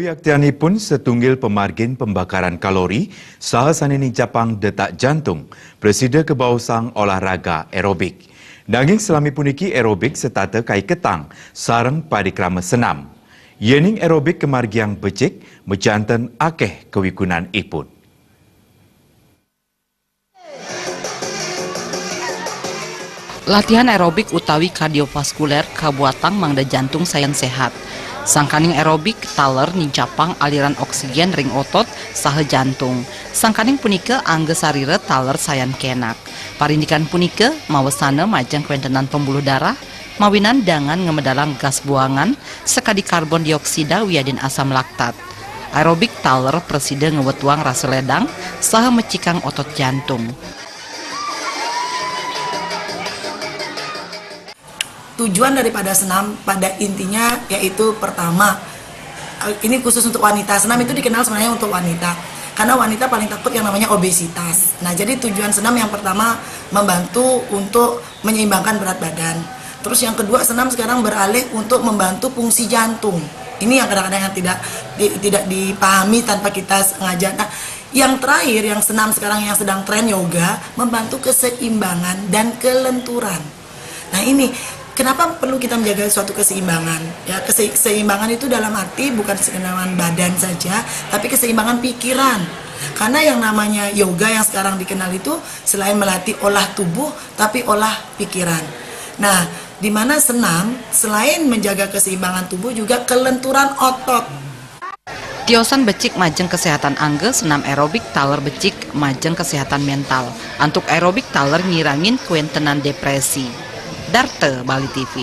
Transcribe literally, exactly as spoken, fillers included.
Yaktianipun setunggil pemargin pembakaran kalori saha sane nincapang detak jantung, presida kebaosang olahraga aerobik. Nanging selami puniki aerobik setata kaiketang sareng padikrama senam. Yening aerobik kemargiang becik, mejanten akeh kawigunanipun. Latihan aerobik utawi kardiovaskuler kabuatang mangda jantung sayan sehat. Sangkaning aerobik taler nincapang aliran oksigen ring otot saha jantung. Sangkaning punika angga sarira taler sayan kenak. Parindikan punika mawesana majeng kawentenan pembuluh darah, mawinan dangan ngamedalang gas buangan sakadi karbon dioksida wiadin asam laktat. Aerobik taler prasida ngwetuang rasa ledang saha mecikang otot jantung. Tujuan daripada senam pada intinya yaitu pertama, eh, ini khusus untuk wanita. Senam itu dikenal sebenarnya untuk wanita. Karena wanita paling takut yang namanya obesitas. Nah, jadi tujuan senam yang pertama membantu untuk menyeimbangkan berat badan. Terus yang kedua, senam sekarang beralih untuk membantu fungsi jantung. Ini yang kadang-kadang yang tidak di- tidak dipahami tanpa kita sengaja. Nah, yang terakhir, yang senam sekarang yang sedang tren, yoga, membantu keseimbangan dan kelenturan. Nah, ini kenapa perlu kita menjaga suatu keseimbangan? Ya, kese- keseimbangan itu dalam arti bukan keseimbangan badan saja, tapi keseimbangan pikiran. Karena yang namanya yoga yang sekarang dikenal itu selain melatih olah tubuh, tapi olah pikiran. Nah, di mana senam selain menjaga keseimbangan tubuh, juga kelenturan otot. Tiosan becik majeng kesehatan angga, senam aerobik taler becik majeng kesehatan mental. Antuk aerobik taler ngirangin kawentenan depresi. Darta, Bali T V.